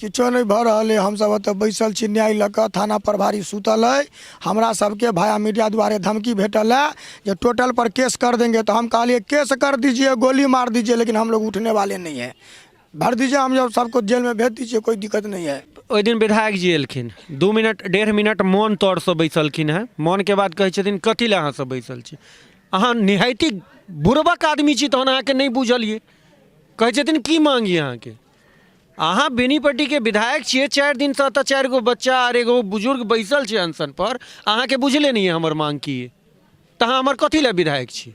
किछो नहि भऽ रहल अइ। हमसभ एतऽ बैसल छी न्याय लऽ कऽ, थाना प्रभारी सुतल अइ। हमरा सबके भाया मीडिया द्वारे धमकी भेटल है जे टोटल पर केस कर देंगे, तो हम कहलिए केस कर दीजिए, गोली मार दीजिए, लेकिन हम लोग उठने वाले नहीं हैं। भर दीजिए, हम जब सबको जेल में भेज दीजिए, कोई दिक्कत नहीं है। ओहि दिन विधायक जी एलखिन, 2 मिनट 1.5 मिनट मौन तौरसँ बैसलखिन हेँ। मौनके बाद कहै छथिन कथी लए अहाँ सब बैसल छी, अहाँ निहायती बुड़बक आदमी छी, तहन अहाँके नहि बुझल ये। कहै छथिन की मांग ये अहाँके, अहाँ बेनीपट्टीके विधायक छियै, 4 दिनसँ एतऽ 4 गो बच्चा आर एगो बुजुर्ग बैसल छै अनशन पर, अहाँके बुझले नहि ये हमर मांग की ये, तऽ अहाँ हमर कथी लए विधायक छी,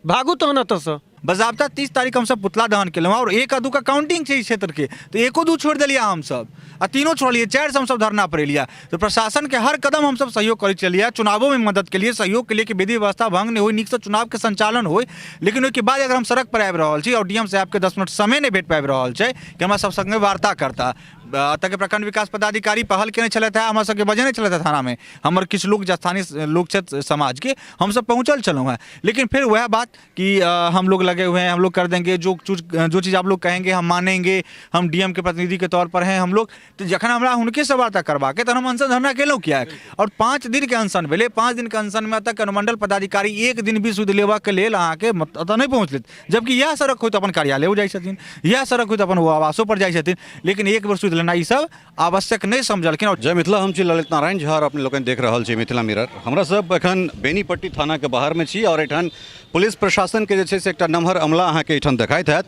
भागू तहन एतऽसँ। बजाबता 30 तारीख हमसब पुतला दहन केलहुँ और 1 आ 2 का काउंटिंग छै क्षेत्र के, तो 1 2 छोड़ि देलियै हमसब आ 3 छोड़लियै, 4 से हमसब धरना पर एलियै। तो प्रशासन के हर कदम हमसब सहयोग करै छलियै, चुनावों में मदद के लिए, सहयोग के लिए कि विधि व्यवस्था भंग नहीं होय, नीकसँ चुनाव के संचालन होय। लेकिन ओहिके बाद अगर हम सड़क पर आबि रहल छी और डी एम साहब के 10 मिनट समय नहीं भेट पाबि रहल छै कि हमरा सब संगे वार्ता करता। एतऽके प्रखंड विकास पदाधिकारी पहल केने छलथि हेँ, हमरा सबके बजेने छलथि हेँ थानामे, हमर किछु लोक जे स्थानीय लोक छथि समाजके, हमसब पहुँचल छलहुँ हेँ। लेकिन फेर वएह बात कि हम लोग लगे हुए हैं, हम लोग कर देंगे, जो चीज़ आप लोग कहेंगे हम मानेंगे, हम डी एम के प्रतिनिधि के तौर पर हैं हम लोग। तो जखन हमरा हुनकेसँ वार्ता करबाके तहन हम अनशन धरना केलहुँ किएक? और 5 दिनके अनशन भेलै, 5 दिनके अनशनमे एतऽके अनुमंडल पदाधिकारी एक दिन भी सुधि लेबाके लेल अहाँके एतऽ नहि पहुँचलथि, जबकि इएह सड़क होइत अपन कार्यालयो जाइ छथिन, इएह सड़क होइत अपन ओ आवासो पर जाइ छथिन, लेकिन एक बेर सुधि लेनाइ ई सब आवश्यक नहि समझलखिन। और जय मिथिला, हम छी ललित नारायण झा और अपने लोकनि देख रहल छी मिथिला मिरर। हमरा सब एखन बेनीपट्टी थानाके बाहरमे छी और एहिठाम पुलिस प्रशासनके जे छै से एकटा नमहर अमला अहाँके एहिठाम देखाइत हैत।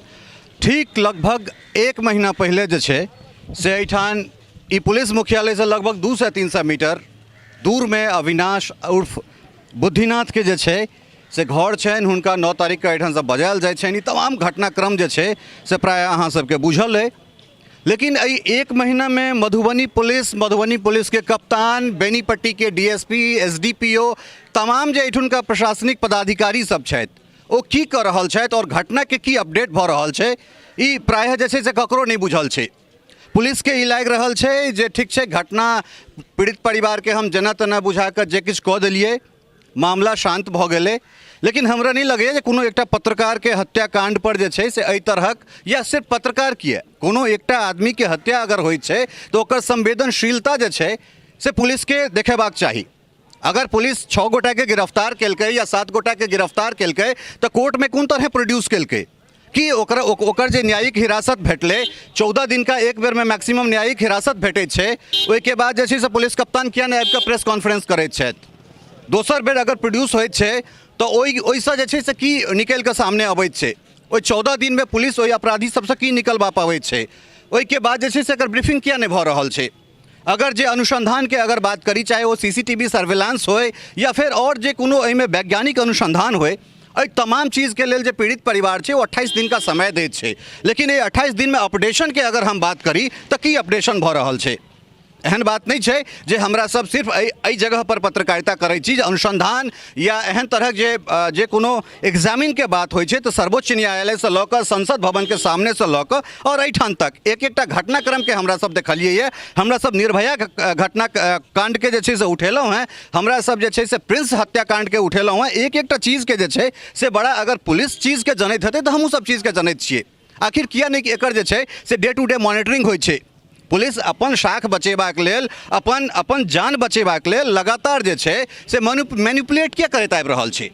ठीक लगभग 1 महीना पहिले जे छै से एहिठाम ई पुलिस मुख्यालयसँ लगभग 200-300 मीटर दूरमे अविनाश उर्फ बुद्धिनाथके जे छै से घर छनि, हुनका 9 तारीखके एहिठामसँ बजायल जाइ छनि। ई तमाम घटनाक्रम जे छै से प्रायः अहाँ सबके बुझल अइ। लेकिन एहि 1 महीनामे मधुबनी पुलिस, मधुबनी पुलिसके कप्तान, बेनीपट्टीके डीएसपी, एसडीपीओ, तमाम जे एहिठुनका प्रशासनिक पदाधिकारी सब छथि ओ की कऽ रहल छथि और घटनाके की अपडेट भऽ रहल छै, ई प्रायः जे छै से ककरो नहि बुझल छै। पुलिसके ई लागि रहल छै जे ठीक छै, घटना पीड़ित परिवारके हम जेना तेना बुझा कऽ जे किछु कऽ देलियै, मामला शान्त भऽ गेलै। लेकिन हमरा नहि लगैए जे कोनो एकटा पत्रकारके हत्याकाण्ड पर जे छै से एहि तरहक, या सिर्फ पत्रकार किए, कोनो एकटा आदमीके हत्या अगर होइ छै तऽ ओकर संवेदनशीलता जे छै से पुलिसके देखेबाक चाही। अगर पुलिस 6 गोटाके गिरफ्तार केलकै या 7 गोटाके गिरफ्तार केलकै तऽ कोर्टमे कोन तरहे प्रोड्यूस केलकै कि ओकर जे न्यायिक हिरासत भेटलै, 14 दिन का एक बेरमे मैक्सिमम न्यायिक हिरासत भेटै छै, ओहिके बाद जे छै से पुलिस कप्तान किया नहि आबिकऽ प्रेस कॉन्फ्रेंस करैत छथि? दोसर बेर अगर प्रोड्यूस होइत छै तऽ ओहिसँ जे छै से की निकलि कऽ सामने अबैत छै? ओहि 14 दिनमे पुलिस ओहि अपराधी सबसँ की निकलबा पाबैत छै? ओहिके बाद जे छै से एकर ब्रीफिंग किया नहि भऽ रहल छै? अगर जे अनुसंधानके अगर बात करी, चाहे ओ सीसीटीवी सर्विलांस होय या फेर आओर जे कोनो एहिमे वैज्ञानिक अनुसंधान होय, एहि तमाम चीजके लेल जे पीड़ित परिवार छै ओ 28 दिनका समय दैत छै। लेकिन एहि 28 दिनमे अपडेशनके अगर हम बात करी तऽ की अपडेशन भऽ रहल छै? एहन बात नहि छै जे हमरा सब सिर्फ एहि जगह पर पत्रकारिता करै छी। जे अनुसंधान या एहन तरहक जे कोनो एग्जामिनके बात होइ छै तऽ सर्वोच्च न्यायालयसँ लऽ कऽ संसद भवनके सामनेसँ लऽ कऽ और एहिठाम तक एक एकटा घटनाक्रमके हमरा सब देखलियै ये। हमरा सब निर्भया घटना कांडके जे छै से उठेलहुँ हेँ, हमरा सब जे छै से प्रिंस हत्याकांडके उठेलहुँ हेँ। एक एकटा चीजके जे छै से बड़ा अगर पुलिस चीजके जनैत हेतै तऽ हमहूँ सब चीजके जनैत छियै। आखिर किया नहि एकर जे छै से डे टू डे मॉनिटरिंग होइ छै? पुलिस अपन शाख बचेबाक लेल, अपन अपन जान बचेबाक लेल लगातार जे छै से मैनिपुलेट किया करैत आबि रहल छै?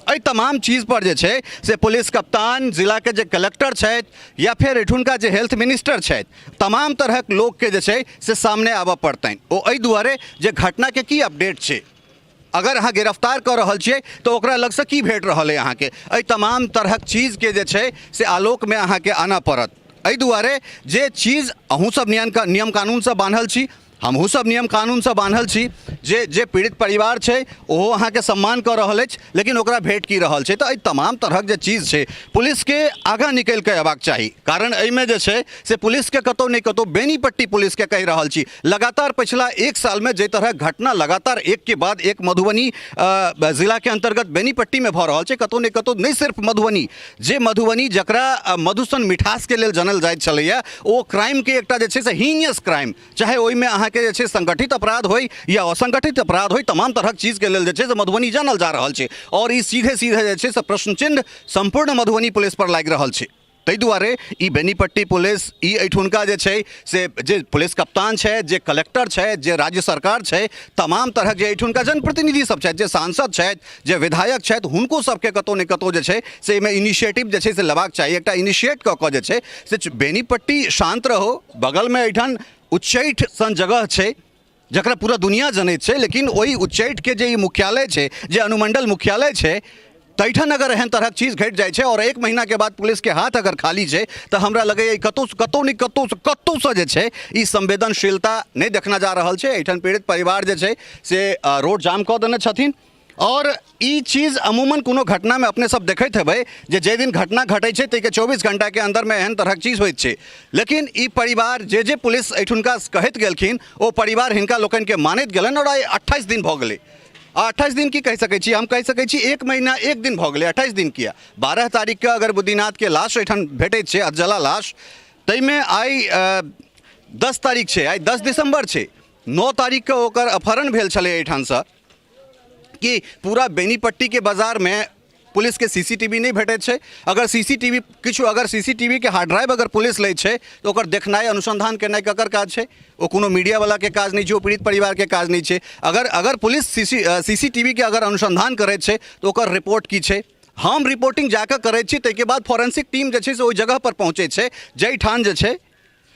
एहि तमाम चीज पर जे छै से पुलिस कप्तान, जिलाके जे कलेक्टर छथि या फेर एहिठुनका जे हेल्थ मिनिस्टर छथि, तमाम तरहक लोकके जे छै से सामने आबऽ पड़तनि। ओ एहि दुआरे जे घटनाके की अपडेट छै, अगर अहाँ गिरफ्तार कऽ रहल छियै तऽ ओकरा लगसँ की भेट रहल अइ अहाँके, एहि तमाम तरहक चीजके जे छै से आलोकमे अहाँके आनऽ पड़त। एहि दुआरे जे चीज अहूँ सब नियम कानूनसँ बान्हल छी, हमहूँ सब नियम कानूनसँ बान्हल छी, जे पीड़ित परिवार छै ओहो अहाँके सम्मान कऽ रहल अछि, लेकिन ओकरा भेट की रहल छै? तऽ एहि तमाम तरहक जे चीज छै पुलिसके आगाँ निकलि कऽ अयबाक चाही। कारण एहिमे जे छै से पुलिसके कतहु ने कतहु बेनीपट्टी पुलिसके कहि रहल छी, लगातार पछिला 1 सालमे जाहि तरहक घटना लगातार एक के बाद एक मधुबनी जिलाके अन्तर्गत बेनीपट्टीमे भऽ रहल छै, कतहु ने कतहु नहि सिर्फ मधुबनी, जे मधुबनी जकरा मधुसन मिठासके लेल जानल जाइत छलैए, ओ क्राइमके एकटा जे छै से हीनियस क्राइम, चाहे ओहिमे अहाँके जे छै संगठित अपराध होइ या असंगठित अपराध होइ, तमाम तरहक चीजके लेल जे छै से मधुबनी जानल जा रहल छै। और ई सीधे सीधे जे छै से प्रश्न चिन्ह सम्पूर्ण मधुबनी पुलिस पर लागि रहल छै। ताहि दुआरे ई बेनीपट्टी पुलिस, ई एहिठुनका जे छै से जे पुलिस कप्तान छथि, जे कलेक्टर छथि, जे राज्य सरकार छै, तमाम तरहक जे एहिठुनका जनप्रतिनिधि सब छथि, जे सांसद छथि, जे विधायक छथि, हुनको सबके कतहु ने कतहु जे छै से एहिमे इनिशिएटिव जे छै से लेबाक चाही। एकटा इनिशिएट कऽ कऽ जे छै से बेनीपट्टी शान्त रहो। बगलमे एहिठाम उच्चैठ सन जगह छै जकरा पूरा दुनिया जनैत छै, लेकिन ओहि उच्चैठके जे ई मुख्यालय छै, जे अनुमंडल मुख्यालय छै, तैठाम अगर एहन तरहक चीज घटि जाइ छै आओर एक महीनाके बाद पुलिसके हाथ अगर खाली छै, तऽ हमरा लगैए कतहु कतहु नहि कतहु कतहुसँ जे छै ई संवेदनशीलता नहि देखना जा रहल छै। एहिठाम पीड़ित परिवार जे छै से रोड जाम कऽ देने छथिन। आओर ई चीज अमूमन कोनो घटनामे अपने सब देखैत हेबै जे जाहि दिन घटना घटै छै ताहिके 24 घंटाके अन्दरमे एहन तरहक चीज होइत छै। लेकिन ई परिवार जे जे पुलिस एहिठुनका कहैत गेलखिन ओ परिवार हिनका लोकनिके मानैत गेलनि आओर आइ 28 दिन भऽ गेलै। आ 28 दिन की कहि सकै छी हम, कहि सकै छी 1 महीना 1 दिन भऽ गेलै। 28 दिन किया, 12 तारीखके अगर बुद्धिनाथके लाश एहिठाम भेटैत छै, अधजला लाश, ताहिमे आइ 10 तारीख छै, आइ 10 दिसम्बर छै, 9 तारीखके ओकर अपहरण भेल छलै एहिठामसँ। कि पूरा बेनीपट्टीके बाजारमे पुलिसके सीसीटीवी नहि भेटैत छै? अगर सीसीटीवी किछु, अगर सीसीटीवीके हार्ड ड्राइव अगर पुलिस लै छै तऽ ओकर देखनाइ, अनुसंधान केनाइ ककर काज छै? ओ कोनो मीडियावलाके काज नहि छै, ओ पीड़ित परिवारके काज नहि छै। अगर अगर पुलिस सीसीटीवीके अगर अनुसंधान करैत छै तऽ ओकर रिपोर्ट की छै? हम रिपोर्टिंग जाकऽ करैत छी, ताहिके बाद फोरेंसिक टीम जे छै से ओहि जगहपर पहुँचै छै जाहिठाम जे छै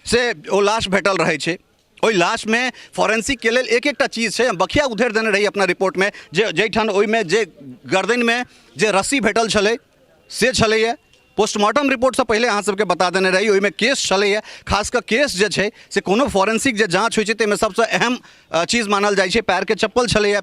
से ओ लाश भेटल रहै छै। ओहि लाशमे फॉरेंसिकके लेल एक एकटा चीज छै। हम बखिया उधेर देने रही अपना रिपोर्टमे जे जाहिठाम ओहिमे जे गर्दनिमे जे रस्सी भेटल छलै से छलैए। पोस्टमार्टम रिपोर्टसँ पहिले अहाँ सबके बता देने रही, ओहिमे केस छलैए। खास कऽ केस जे छै से कोनो फॉरेंसिक जे जाँच होइ छै ताहिमे सबसँ अहम चीज मानल जाइ छै। पैरके चप्पल छलैए,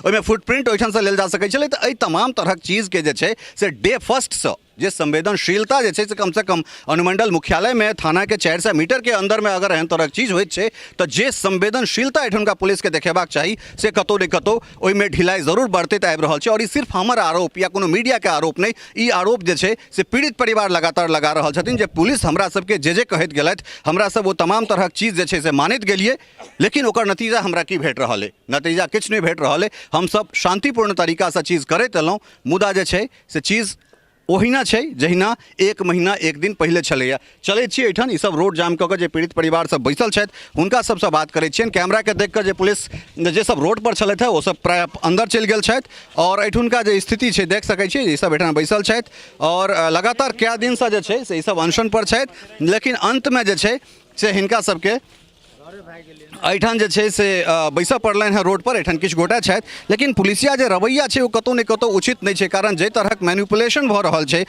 ओहिमे फुटप्रिंट ओहिठामसँ लेल जा सकै छलै। तऽ एहि तमाम तरहक चीजके जे छै से डे फर्स्टसँ जे संवेदनशीलता जे छै से कमसँ कम अनुमंडल मुख्यालयमे थानाके 400 मीटरके अन्दरमे अगर एहन तरहक चीज होइत छै तऽ जे संवेदनशीलता एहिठुनका पुलिसके देखेबाक चाही से कतहु ने कतहु ओहिमे ढिलाइ जरूर बरतैत आबि रहल छै। आओर ई सिर्फ हमर आरोप या कोनो मीडियाके आरोप नहि, ई आरोप जे छै से पीड़ित परिवार लगातार लगा रहल छथिन जे पुलिस हमरा सबके जे जे कहैत गेलथि हमरा सब ओ तमाम तरहक चीज जे छै से मानैत गेलियै, लेकिन ओकर नतीजा हमरा की भेट रहल अइ? नतीजा किछु नहि भेट रहल अइ। हमसब शान्तिपूर्ण तरीकासँ चीज करैत एलहुँ, मुदा जे छै से चीज ओहिना छै जहिना 1 महीना 1 दिन पहिले छलैए। चलै छी एहिठाम ईसब रोड जाम कऽ कऽ जे पीड़ित परिवार सब बैसल छथि हुनका सबसँ बात करै छियनि। कैमराके देख कऽ जे पुलिस जे सब रोड पर छलथि हँ ओ सब प्रायः अन्दर चलि गेल छथि आओर एहिठुनका जे स्थिति छै देख सकै छी, ईसब एहिठाम बैसल छथि आओर लगातार कए दिनसँ जे छै से ईसब अनशन पर छथि, लेकिन अन्तमे जे छै से हिनका सबके एहिठाम जे छै से बैसऽ पड़लनि हेँ रोडपर। एहिठाम किछु गोटा छथि, लेकिन पुलिसिया जे रवैया छै ओ कतहु ने कतहु उचित नहि छै, कारण जाहि तरहक मैनिपुलेशन भऽ रहल छै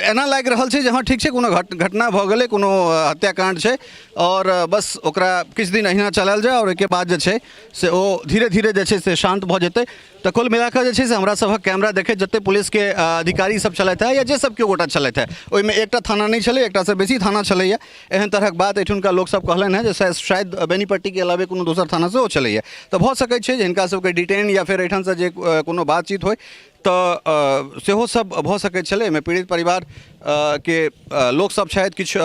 एना लागि रहल छै जे हँ ठीक छै, कोनो घटना भऽ गेलै, कोनो हत्याकाण्ड छै आओर बस ओकरा किछु दिन अहिना चलायल जाय आओर ओहिके बाद जे छै से ओ धीरे धीरे जे छै से शान्त भऽ जेतै। तऽ कुल मिलाकऽ जे छै से हमरा सभक कैमरा देखैत जतेक पुलिसके अधिकारी सब छलथि हेँ या जे सब केओ गोटा छलथि हेँ, ओहिमे एकटा थाना नहि छलै, एकटासँ बेसी थाना छलैए। एहन तरहक बात एहिठुनका लोकसब कहलनि हेँ जे शायद बेनीपट्टीके अलावे कोनो दोसर थाना सेहो छलैए। तऽ भऽ सकै छै जे हिनका सबके डिटेन या फेर एहिठामसँ जे कोनो बातचीत होइ तऽ सेहो सब भऽ सकै छलै। एहिमे पीड़ित परिवार के लोकसब छथि, किछु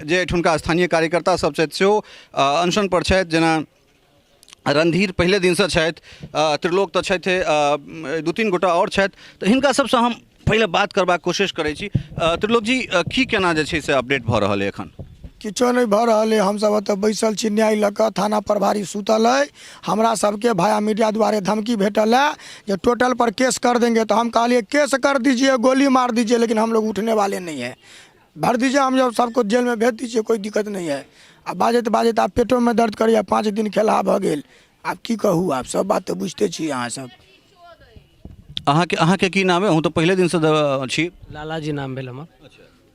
जे एहिठुनका स्थानीय कार्यकर्ता सब छथि सेहो अनशनपर छथि, जेना रणधीर पहिले दिनसँ छथि, त्रिलोक तऽ छथि, 2-3 गोटा आओर छथि। तऽ हिनका सबसँ हम पहिले बात करबाक कोशिश करै छी। त्रिलोक जी, की केना जे छै से अपडेट भऽ रहल अइ एखन? किछो नहि भऽ रहल अइ। हमसभ ओतऽ बैसल छी न्याय लऽ कऽ, थाना प्रभारी सुतल अइ। हमरा सबके भाया मीडिया दुआरे धमकी भेटल है जे टोटल पर केस कर देंगे, तऽ हम कहलियै केस कर दीजिए, गोली मार दीजिए, लेकिन हम लोग उठने वाले नहीं है। भर दीजिए, हम जब सबको जेल में भेज दीजिए, कोई दिक्कत नहीं है। आ बाजैत बाजैत आब पेटोमे दर्द करैए, 5 दिन खेलहा भऽ गेल। आब की कहू, आब सब बात तऽ बुझिते छी अहाँ सब। अहाँके की नाम है? अहूँ तऽ पहिले दिनसँ छी। लालाजी नाम भेल हमर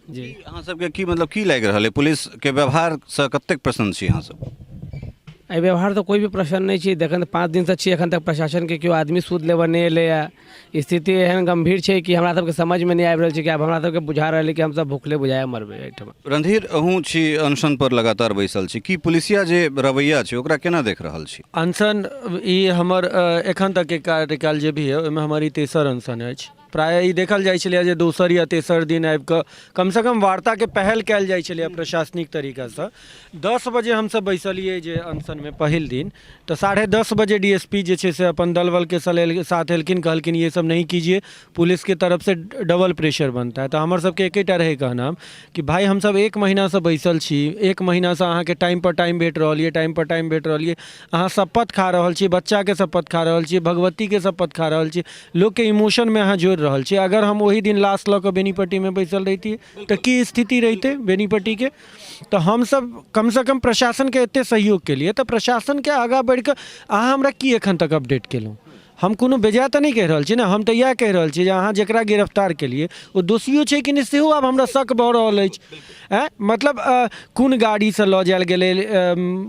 जी। अहाँ सबके की मतलब की लागि रहल है, पुलिसके व्यवहारसँ कतेक प्रसन्न छी अहाँ सब? एहि व्यवहार तऽ कोइ भी प्रसन्न नहि छी। देखन 5 दिनसँ छी, एखन तक प्रशासनके केओ आदमी सुध लेबऽ नहि एलैए। स्थिति एहन गम्भीर छै कि हमरा सबके समझमे नहि आबि रहल छै कि आब हमरा सबके बुझा रहल है कि हमसब भूखले बुझाए मरबै एहिठाम। रणधीर, अहूँ छी अनशन पर लगातार बैसल छी, की पुलिसिया जे रवैया छै ओकरा केना देख रहल छी? अनशन ई हमर एखन तकके कार्यकाल जे भी है ओहिमे हमर ई तेसर अनशन अछि। प्रायः ई देखल जाइ छलैए जे दोसर या तेसर दिन आबि कऽ कमसँ कम वार्ताके पहल कयल जाइ छलैए प्रशासनिक तरीकासँ। 10 बजे हमसभ बैसलियै जे अनशनमे पहिल दिन, तऽ 10:30 बजे डी एस पी जे छै से अपन दल बलके साथ एलखिन। कहलखिन, "ये सब नहीं कीजिए, पुलिस के तरफ से डबल प्रेशर बनता है।" तऽ हमर सबके एकेटा रहै कहनाम कि भाय, हमसब एक महीनासँ बैसल छी। एक महीनासँ अहाँके टाइम पर टाइम भेट रहल यऽ, टाइम पर टाइम भेट रहल यऽ। अहाँ शपथ खा रहल छी, बच्चाके शपथ खा रहल छी, भगवतीके शपथ खा रहल छी, लोकके इमोशनमे अहाँ जोड़ि रहल छी। अगर हम ओहि दिन लाश लऽ कऽ बेनीपट्टीमे बैसल रहितियै, तऽ की स्थिति रहितै बेनीपट्टीके? तऽ हमसब कमसँ कम प्रशासनके एतेक सहयोग केलियै, तऽ प्रशासनके आगाँ बढ़ि कऽ अहाँ हमरा की एखन तक अपडेट केलहुँ? हम कोनो बेजाय तऽ नहि कहि रहल छी ने। हम तऽ इएह कहि रहल छी जे अहाँ जकरा गिरफ्तार केलियै, ओ दोषियो छै कि नहि, सेहो आब हमरा शक भऽ रहल अछि। आँय, मतलब कोन गाड़ीसँ लऽ जायल गेलै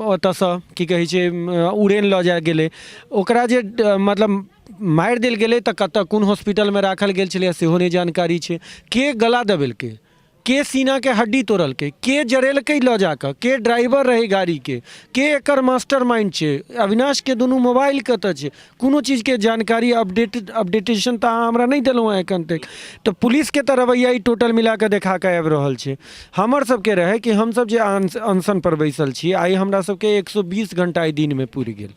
ओतऽसँ, की कहै छै, उड़ेन लऽ जायल गेलै ओकरा, जे मतलब मारि देल गेलै, तऽ कतऽ कोन हॉस्पिटलमे राखल गेल छलैए, सेहो नहि जानकारी छै। के गला दबेलकै? के सीनाके हड्डी तोड़लकै? के जरेलकै लऽ जाकऽ? के ड्राइवर रहै गाड़ीके? के एकर मास्टर माइंड छै? अविनाशके दुनू मोबाइल कतऽ छै? कोनो चीजके जानकारी, अपडेटेशन तऽ अहाँ हमरा नहि देलहुँ हेँ एखन तक। तऽ पुलिसके तऽ रवैया ई टोटल मिला कऽ देखा कऽ आबि रहल छै। हमर सबके रहै कि हमसब जे अनशनपर बैसल छी, आइ हमरा सबके 120 घण्टा एहि दिनमे पुरि गेल।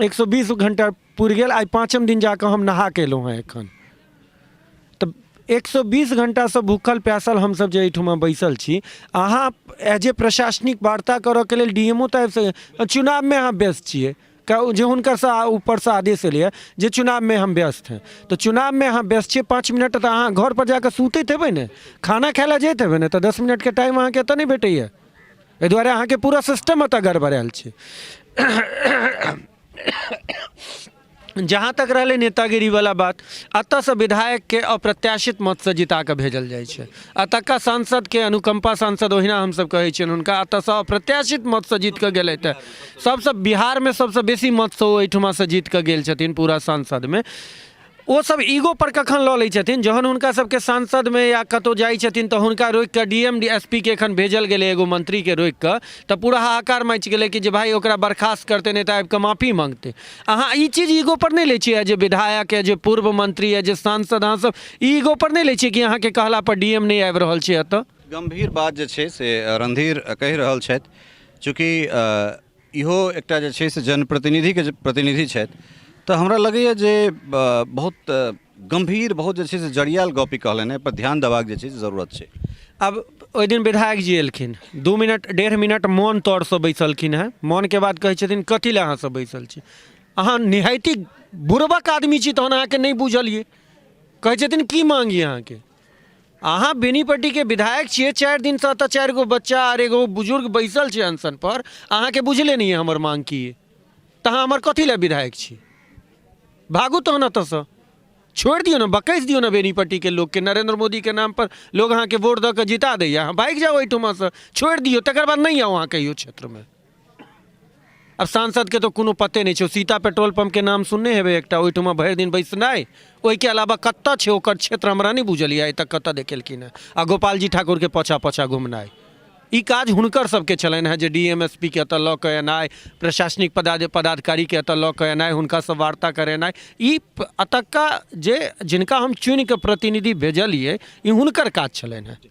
120 घण्टा पुरि गेल। आइ पाँचम दिन जाकऽ हम नहा कऽ एलहुँ हेँ एखन। तऽ 120 घण्टासँ भूखल प्यासल हमसभ जे एहिठुमा बैसल छी, अहाँ एज ए प्रशासनिक वार्ता करऽके लेल डी एम ओ तऽ आबि सकै। चुनावमे अहाँ व्यस्त छियै, जे हुनकरसँ ऊपरसँ आदेश एलैए जे चुनावमे हम व्यस्त हैं। तऽ चुनावमे अहाँ व्यस्त छियै, 5 मिनट तऽ अहाँ घरपर जाकऽ सुतैत हेबै ने, खाना खाइ लए जाइत हेबै ने, तऽ 10 मिनटके टाइम अहाँके एतऽ नहि भेटैए? एहि दुआरे अहाँके पूरा सिस्टम एतऽ गड़बड़ायल छै। जहाँ तक रहलै नेतागिरीवला बात, एतऽसँ विधायकके अप्रत्याशित मतसँ जिता कऽ भेजल जाइ छै। एतुका सांसदके, अनुकम्पा सांसद ओहिना हमसब कहै छियनि हुनका, एतऽसँ अप्रत्याशित मतसँ जीत कऽ गेलथि। सबसँ बिहारमे सबसँ बेसी मतसँ ओ एहिठुमासँ जीत कऽ गेल छथिन पूरा सांसदमे। ओ सब ईगो पर कखन लऽ लै छथिन? जहन हुनका सबके सांसदमे या कतहु जाइ छथिन, तऽ हुनका रोकि कऽ डी एम, डी एस पी के एखन भेजल गेलै एगो मंत्रीके रोकि कऽ, तऽ पूरा हाहाकार मचि गेलै कि जे भाइ, ओकरा बर्खास्त करतै, नहि तऽ आबि कऽ माफी माँगतै। अहाँ ई चीज ईगो पर नहि लै छियै? जे विधायक या जे पूर्व मंत्री या जे सांसद, अहाँ सब ई ईगो पर नहि लै छियै कि अहाँके कहला पर डी एम नहि आबि रहल छै एतऽ? गम्भीर बात जे छै से रणधीर कहि रहल छथि। चूँकि इहो एकटा जे छै से जनप्रतिनिधिके जे प्रतिनिधि छथि, तऽ हमरा लगैए जे बहुत गम्भीर, बहुत जे छै से जड़ियाएल गप ई कहलनि हेँ। एहिपर ध्यान देबाक जे छै से जरूरत छै। आब ओहि दिन विधायक जी एलखिन, 2 मिनट, 1.5 मिनट मौन तौरसँ बैसलखिन हेँ। मौनके बाद कहै छथिन, "कथी लए अहाँसभ बैसल छी? अहाँ निहायती बुड़बक आदमी छी, तहन अहाँके नहि बुझल ये।" कहै छथिन, "की मांग यऽ अहाँके? अहाँ बेनीपट्टीके विधायक छियै। 4 दिनसँ एतऽ चारि गो बच्चा आर एगो बुजुर्ग बैसल छै अनशन पर, अहाँके बुझले नहि यऽ हमर मांग की अइ, तऽ अहाँ हमर कथी लए विधायक छी? भागू तहन एतऽसँ, छोड़ि दियौ ने, बकसि दियौ ने बेनीपट्टीके लोकके। नरेंद्र मोदीके नाम पर लोक अहाँके वोट दऽ कऽ जिता दैए। अहाँ भागि जाउ एहिठुमासँ, छोड़ि दियौ, तकर बाद नहि आउ अहाँ कहियो क्षेत्रमे।" आब सांसदके तऽ कोनो पते नहि छै। सीता पेट्रोल पम्पके नाम सुनने हेबै एकटा, ओहिठुमा भरि दिन बैसनाइ, ओहिके अलावा कतऽ छै ओकर क्षेत्र, हमरा नहि बुझल यऽ आइ तक कतऽ देखेलखिन हेँ। आ गोपालजी ठाकुरके पाछाँ पाछाँ घुमनाइ, ई काज हुनकर सबके छलनि हेँ, जे डी एम, एस पी के एतऽ लऽ कऽ एनाइ, प्रशासनिक पदाधिकारीके एतऽ लऽ कऽ एनाइ, हुनकासँ वार्ता करेनाइ, ई एतुक्का जे जिनका हम चुनिकऽ प्रतिनिधि भेजलियै, ई हुनकर काज छलनि हेँ।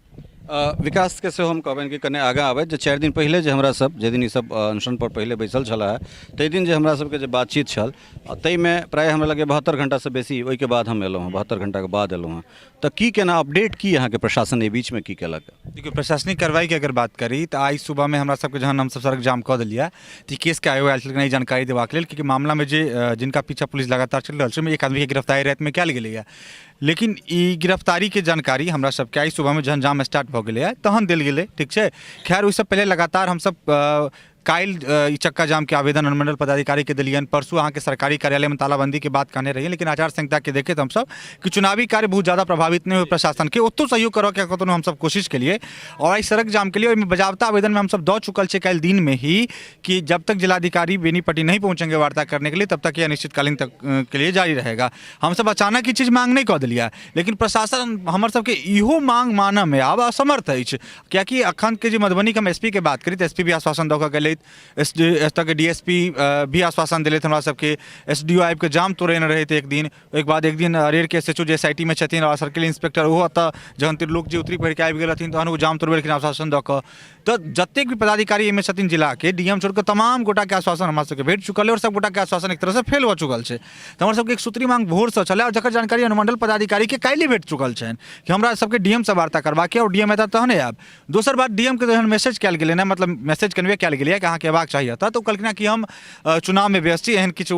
विकासके सेहो हम कहबनि कि कने आगाँ आबथि, जे 4 दिन पहिले जे हमरा सब जाहि दिन ईसब अनशन पर पहिले बैसल छलाह, ताहि दिन जे हमरा सबके जे बातचीत छल, ताहिमे प्रायः हमरा लगैए 72 घण्टासँ बेसी ओहिके बाद हम एलहुँ हँ, 72 घण्टाके बाद एलहुँ हँ। तऽ की केना अपडेट की अहाँके प्रशासन एहि बीचमे की केलक? देखियौ, प्रशासनिक कार्रवाईके अगर बात करी, तऽ आइ सुबहमे हमरा सबके जहन हमसब सड़क जाम कऽ देलियै, तऽ ई केसके आयोग आयल छलखिन ई जानकारी देबाक लेल कि मामलामे जे जिनका पीछा पुलिस लगातार चलि रहल छै, ओहिमे एक आदमीके गिरफ्तारी रातिमे कयल गेलैए। लेकिन ई गिरफ्तारीके जानकारी हमरा सबके आइ सुबहमे जहन जाम स्टार्ट भऽ गेलैए, तहन देल गेलै। ठीक छै। खैर, ओहिसँ पहिले लगातार हमसब काल्हि ई चक्का जामके आवेदन अनुमंडल पदाधिकारीके देलियनि। परसू अहाँके सरकारी कार्यालयमे तालाबन्दीके बात कहने रहियै, लेकिन आचार संहिताके देखैत हमसब कि चुनावी कार्य बहुत ज़्यादा प्रभावित नहि हो, प्रशासनके ओतौ सहयोग करऽके कतनो हमसब कोशिश केलियै आओर आइ सड़क जाम केलियै। ओहिमे बजाबता आवेदनमे हमसब दऽ चुकल छियै काल्हि दिनमे ही कि जब तक जिलाधिकारी बेनीपट्टी नहीं पहुंचेंगे वार्ता करने के लिए, तब तक ये अनिश्चितकालीन तक के लिए जारी रहेगा। हमसब अचानक ई चीज मांग नहि कऽ देलियै, लेकिन प्रशासन हमर सबके इहो मांग मानऽमे आब असमर्थ अछि, कियाकि अखनके जे मधुबनीके हम एस पी के बात करी, तऽ एस पी भी आश्वासन दऽ कऽ गेलै। देलथि। एस डी एतऽके डी एस पी भी आश्वासन देलथि हमरा सबके। एस डी ओ आबिकऽ जाम तोड़ेने रहथि एक दिन। ओहिके बाद एक दिन अरेरके एस एच ओ जे एस I T मे छथिन आओर सर्किल इंस्पेक्टर, ओहो एतऽ जहन त्रिलोक जी उतरी पहिरके आबि गेल रहथिन तहन ओ जाम तोड़बेलखिन आश्वासन दऽ कऽ। तऽ जतेक भी पदाधिकारी एहिमे छथिन जिलाके, डी एम छोड़िकऽ तमाम गोटाके आश्वासन हमरा सबके भेट चुकल अइ आओर सब गोटाके आश्वासन एक तरहसँ फेल भऽ चुकल छै। तऽ हमर सबके एक सूत्री मांग भोरसँ छलै आओर जकर जानकारी अनुमंडल पदाधिकारीके काल्हि भेट चुकल छनि कि हमरा सबके डी एम सँ वार्ता करबाक अइ आओर डी एम एता तहने आयब। दोसर बात, डी एम के जहन मैसेज कयल गेलै ने, मतलब मैसेज कन्वे कयल गेलै कि अहाँके अयबाक चाही एतऽ, तऽ ओ कहलखिन कि हम चुनावमे व्यस्त छी, एहन किछु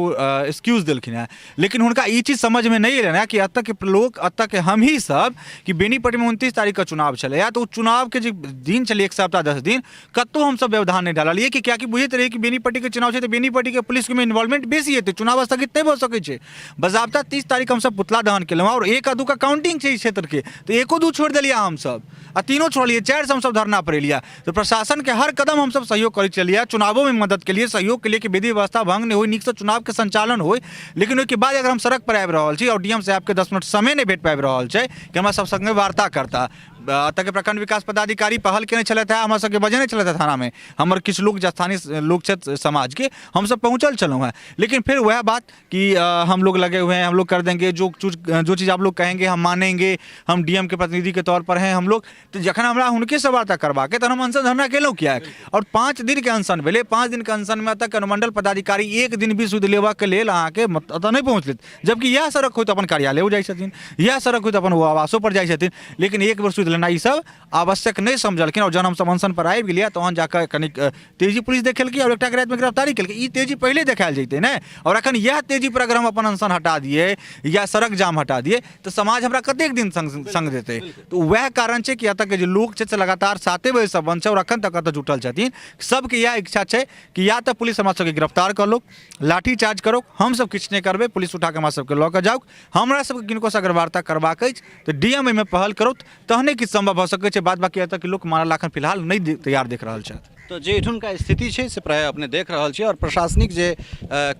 एक्सक्यूज देलखिन हेँ। लेकिन हुनका ई चीज समझमे नहि एलनि हेँ कि एतऽके लोक, एतऽके हमही सब कि बेनीपट्टीमे 29 तारीखके चुनाव छलैए, तऽ ओ चुनावके जे दिन छलै 1 सप्ताह 10 दिन कतहु हमसब व्यवधान नहि डाललियै कि कियाकि बुझैत रहियै कि बेनीपट्टीके चुनाव छै तऽ बेनीपट्टीके पुलिसके इन्वॉल्वमेंट बेसी हेतै, चुनाव स्थगित नहि भऽ सकै छै। बजाबता 30 तारीख हमसब पुतला दहन केलहुँ आओर 1 आ 2 के काउंटिंग छै ई क्षेत्रके, तऽ 1 2 छोड़ि देलियै हमसब आ 3 छोड़लियै, 4 से हमसब धरना पर एलियै। तऽ प्रशासनके हर कदम हमसब सहयोग करैत चलियै, चुनावोमे मदद केलियै, सहयोग केलियै कि विधि व्यवस्था भंग नहि होइ, नीकसँ चुनावके संचालन होइ। लेकिन ओहिके बाद अगर हम सड़क पर आबि रहल छी आओर डी एम साहेबके 10 मिनट समय नहि भेट पाबि रहल छै कि हमरा सब सङ्गे वार्ता करता। एतऽके प्रखंड विकास पदाधिकारी पहल केने छलथि हेँ, हमरा सबके बजेने छलथि हेँ थानामे, हमर किछु लोक जे स्थानीय लोक छथि समाजके, हमसब पहुँचल छलहुँ हेँ। लेकिन फेर वएह बात कि हम लोग लगे हुए हैं, हम लोग कर देंगे, जो चीज जो चीज़ आप लोग कहेंगे हम मानेंगे, हम डी एम के प्रतिनिधि के तौर पर हैं हम लोग। तऽ जखन हमरा हुनकेसँ वार्ता करबाक अइ तहन हम अनशन धरना केलहुँ किएक? आओर 5 दिनके अनशन भेलै। 5 दिनके अनशनमे एतऽके अनुमंडल पदाधिकारी एक दिन भी सुधि लेबाके लेल अहाँके एतऽ नहि पहुँचलथि, जबकि इएह सड़क होइत अपन कार्यालयो जाइ छथिन, इएह सड़क होइत अपन ओ आवासो पर जाइ छथिन, लेकिन एक बेर सुधि लेनाइ ई सब आवश्यक नहि समझलखिन। आओर जहन हमसब अनशन पर आबि गेलियै तहन जाकऽ कनिक तेजी पुलिस देखेलकै आओर एकटाके रातिमे गिरफ्तारी केलकै। ई तेजी पहिले देखायल जैतै ने। आओर एखन इएह तेजी पर अगर हम अपन अनशन हटा दियै या सड़क जाम हटा दियै तऽ समाज हमरा कतेक दिन संग संग देतै? तऽ वएह कारण छै कि एतऽके जे लोक छै से लगातार 7 बजेसँ बन्द छै आओर एखन तक एतऽ जुटल छथिन। सबके इएह इच्छा छै कि या तऽ पुलिस हमरा सबके गिरफ्तार कऽ लौक, लाठी चार्ज करो, हमसब किछु नहि करबै, पुलिस उठाकऽ हमरा सबके लऽ कऽ जाउ। हमरा सबके किनको अगर वार्ता करबाक अछि तऽ डी एम एहिमे पहल करौथ तहने किछु सम्भव भऽ सकै छै। बाद बाकी एतऽके लोक मारल एखन फिलहाल नहि तैयार देख रहल छथि। तऽ जे एठुनका स्थिति छै से प्रायः अपने देख रहल छी आओर प्रशासनिक जे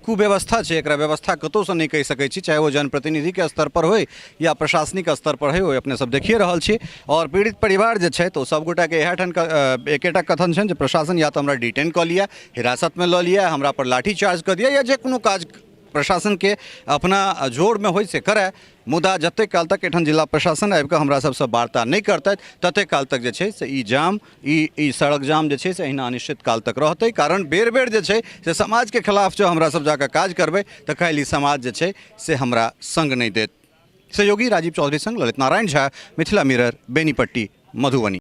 कुव्यवस्था छै एकरा व्यवस्था कतहुसँ नहि कहि सकै छी, चाहे ओ जनप्रतिनिधिके स्तर पर होइ या प्रशासनिक स्तर पर होइ, ओ अपने सब देखिए रहल छी। आओर पीड़ित परिवार जे छथि ओ सबगोटाके इएह ठाम एकेटा कथन छनि जे प्रशासन या तऽ हमरा डिटेन कऽ लिअ, हिरासतमे लऽ लिअ, हमरा पर लाठी चार्ज कऽ दिअ या जे कोनो काज प्रशासनके अपना जोरमे होइ से करय, मुदा जतेक काल तक एहिठाम जिला प्रशासन आबिकऽ हमरा सबसँ वार्ता नहि करतथि ततेक काल तक जे छै से ई जाम ई सड़क जाम जे छै से एहिना अनिश्चित काल तक रहतै। कारण बेर बेर जे छै से समाजके खिलाफ जँ हमरा सब जाकऽ काज करबै तऽ काल्हि ई समाज जे छै से हमरा सङ्ग नहि देत। सहयोगी राजीव चौधरी सङ्ग ललित नारायण झा, मिथिला मिरर, बेनीपट्टी, मधुबनी।